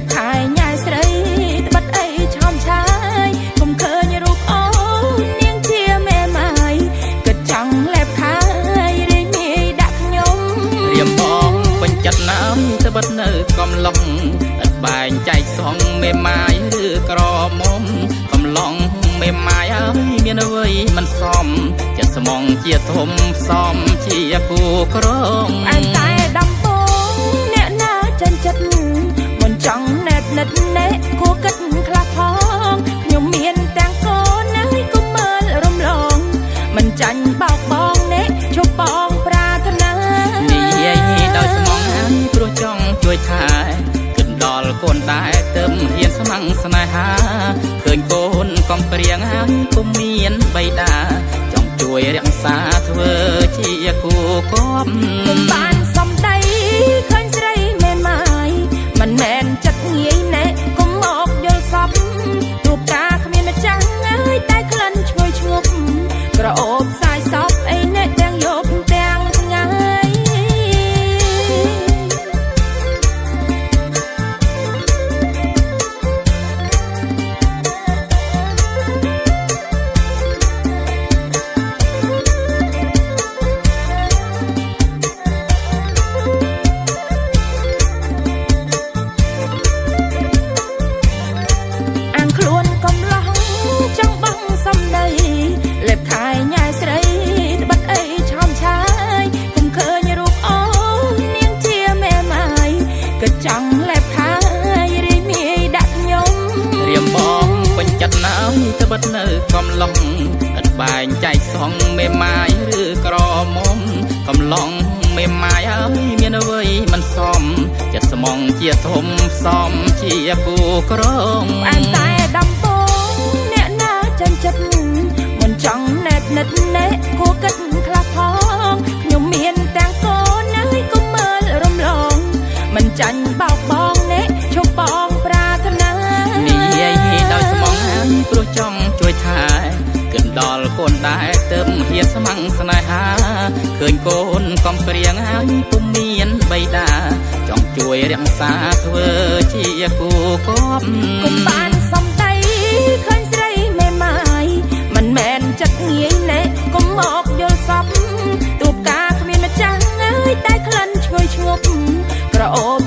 លេបខាយញ៉ែស្រីត្បិតអីឆោមឆាយ គុំឃើញរូបអូននាងជាមេម៉ាយគិតចង់លេបខាយរាយមាយដាក់ខ្ញុំ រៀមបងពេញចិត្តណាស់ត្បិតនៅកំឡុងឥតបែងចែកសងមេម៉ាយឬក្រមុំកំឡុងមេម៉ាយអើយមានអ្វីមិនសមចិត្តស្មងជាធំសមជាគូក្រង អែមតែដំបងអ្នកណាចាញ់ចិត្តមិនចង់ណែបនិតណែគួរគិតខ្លះផងខ្ញុំមានទាំងកូនហើយកុំមើលរំលងមិនចាញ់បោកបងណែឈប់បងប្រាថ្នា និយាយដោយស្មងហើយព្រោះចង់ជួយថែគិតដល់កូនដែរទៅហ៊ានស្ម័ងស្នេហាឃើញកូនកំព្រៀងហើយពុំមានបៃតាចង់ជួយរក្សាធ្វើជាគូគប់ ពុំបានសំដីឃើញស្រីមេម៉ាយមិនមែនចិត្តងាយណែកុំមកយល់សពទូបការគ្មានម្ចាស់អើយតែក្លិនឈ្ងុយឈ្ងប់ក្រអូបសាយសពអីណែទាំងយប់ទាំងថ្ងៃ អាងខ្លួនកំឡោះចង់បងសំដីលេបខាយញ៉ែស្រីត្បិតអីឆោមឆាយគុំឃើញរូបអូននាងជាមេម៉ាយគិតចង់លេបខាយរាយមាយដាក់ខ្ញុំ រៀមបងពេញចិត្តណាស់ត្បិតនៅកំឡុងឥតបែងចែកសងមេម៉ាយឬក្រមុំកំឡុងមេម៉ាយអើយមានអ្វីមិនសមចិត្តស្មងជាធំសមជាគូក្រង អែមតែដំបងអ្នកណាចាញ់ចិត្តមិនចង់ណែបនិតណែគួរគិតខ្លះផងខ្ញុំមានទាំងកូនហើយកុំមើលរំលងមិនចាញ់បោកបងណែឈប់បងប្រាថ្នា និយាយដោយស្មងហើយព្រោះចង់ជួយថែគិតដល់កូនដែរទៅហ៊ានស្ម័ងស្នេហាឃើញកូនកំព្រៀងហើយពុំមានបៃតាចង់ជួយរក្សាធ្វើជាគូគប់ គុំបានសំដីឃើញស្រីមេម៉ាយមិនមែនចិត្តងាយណែកុំមកយល់សពទូបការគ្មានម្ចាស់អើយតែក្លិនឈ្ងុយឈ្ងប់ក្រអូប